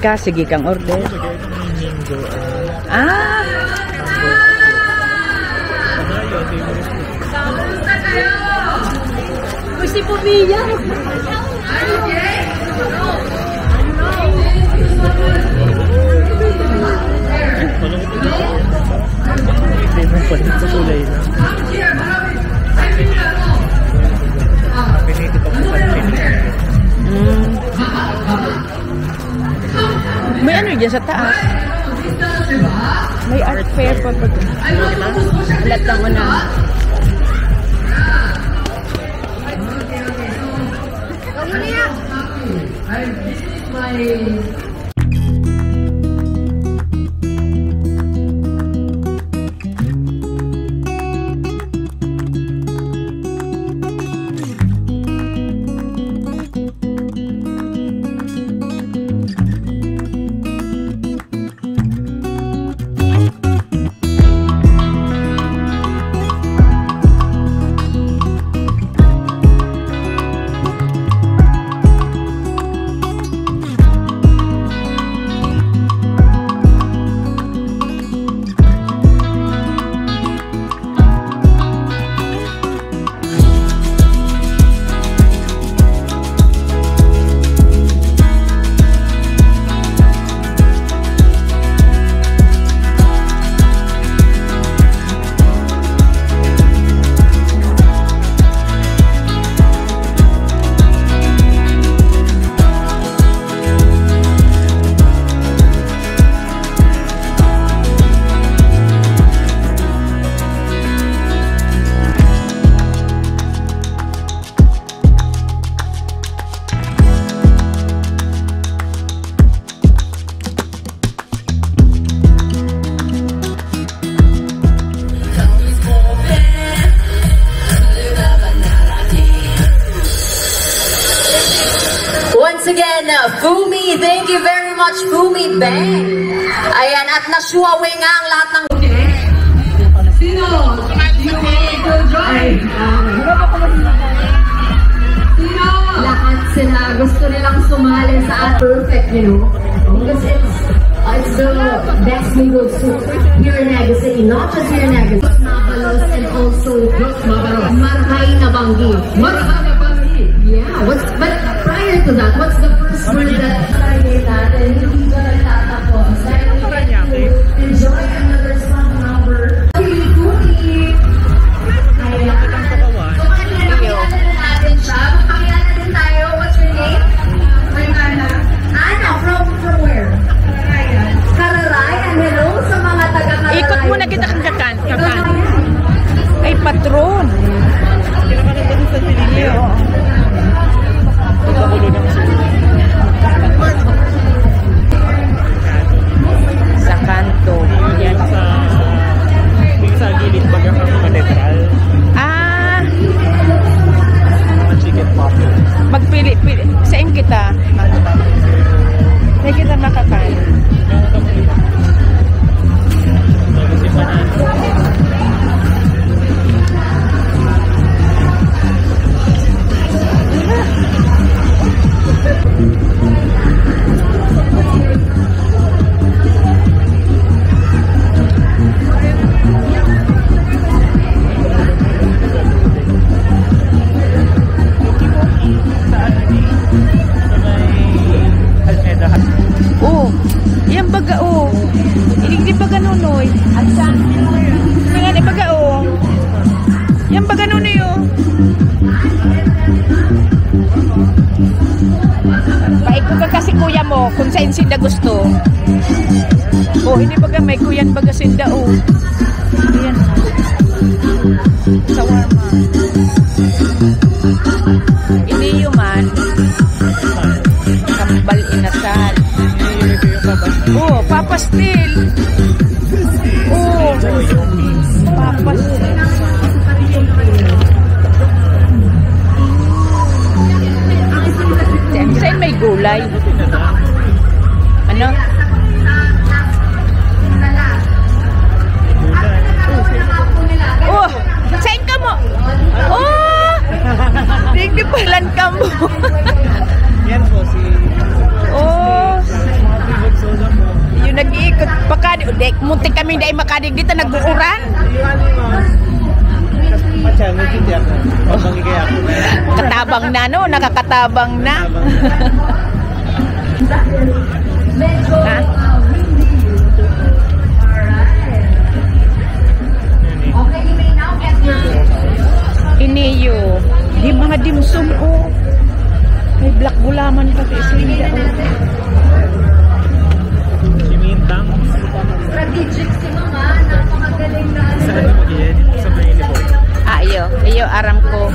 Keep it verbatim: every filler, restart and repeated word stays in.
Ka, sige kang order. Ah! Gusto po, Mia. Hindi mo palit sa kulay na. Mm. May ano dyan sa taas? May art fair pa ba dyan? Ano, di ba? Lahat ng una. Once again, uh, Fumi, thank you very much, Fumi Bang. Ayan, at na-show away nga ang lahat ng... Sino? Sino? Lahat sila gusto nilang sumali sa at perfect, you know? Because it's, uh, it's the best noodle soup here in Naga City, not just here in Naga City. Mabalos and also Mabalos. Marhay na Banggi. Marhay na Banggi. Yeah, what's, but prior to that, what's the first word that... Target natin, hindi ka nagtatapos. Dahil we get to enjoy another song number. Ayan. So, kanina nakilala na natin siya. Magpakilala din tayo. What's your name? I'm Ana. Ana, from, from where? Cararayan. Cararayan. Hello sa mga taga Cararayan. Ikot muna kita kang kakan. Kakan. Ay, patron. Sa kanto. Yan sa, yung sa gilid baga ng katedral. Ah! Mga chicken pocket. Magpili-pili. Saan kita? Saan kita makakain? Oh, yan baga, oh. Iligdi baga, Nonoy. Yan, baga, oh. Yan baga, Nonoy, oh. Paikot ka kasi, kuya mo, kung saan sinda gusto. Oh, hindi baga, may kuyan baga sinda, oh. Ayan. Shawarma. Iniyo man. Kambal inasal. Oh, papastil. Oh, papastil. Saan may gulay? Ano? Oh, saan ka mo? Oh! Tigdi palan ka mo. Yan po, si... Oh! Makadigdi ta nag-uuran. Katabang na, no? Nakakatabang na. Ha? Iniyo. Di mga dimsum, oh. May black gulaman pati sinda, oh. Simintang. Strategic si Mama, napakagaling na ano. Saan mo yan? Sa may libog. Ah, iyo. Iyo, aram ko.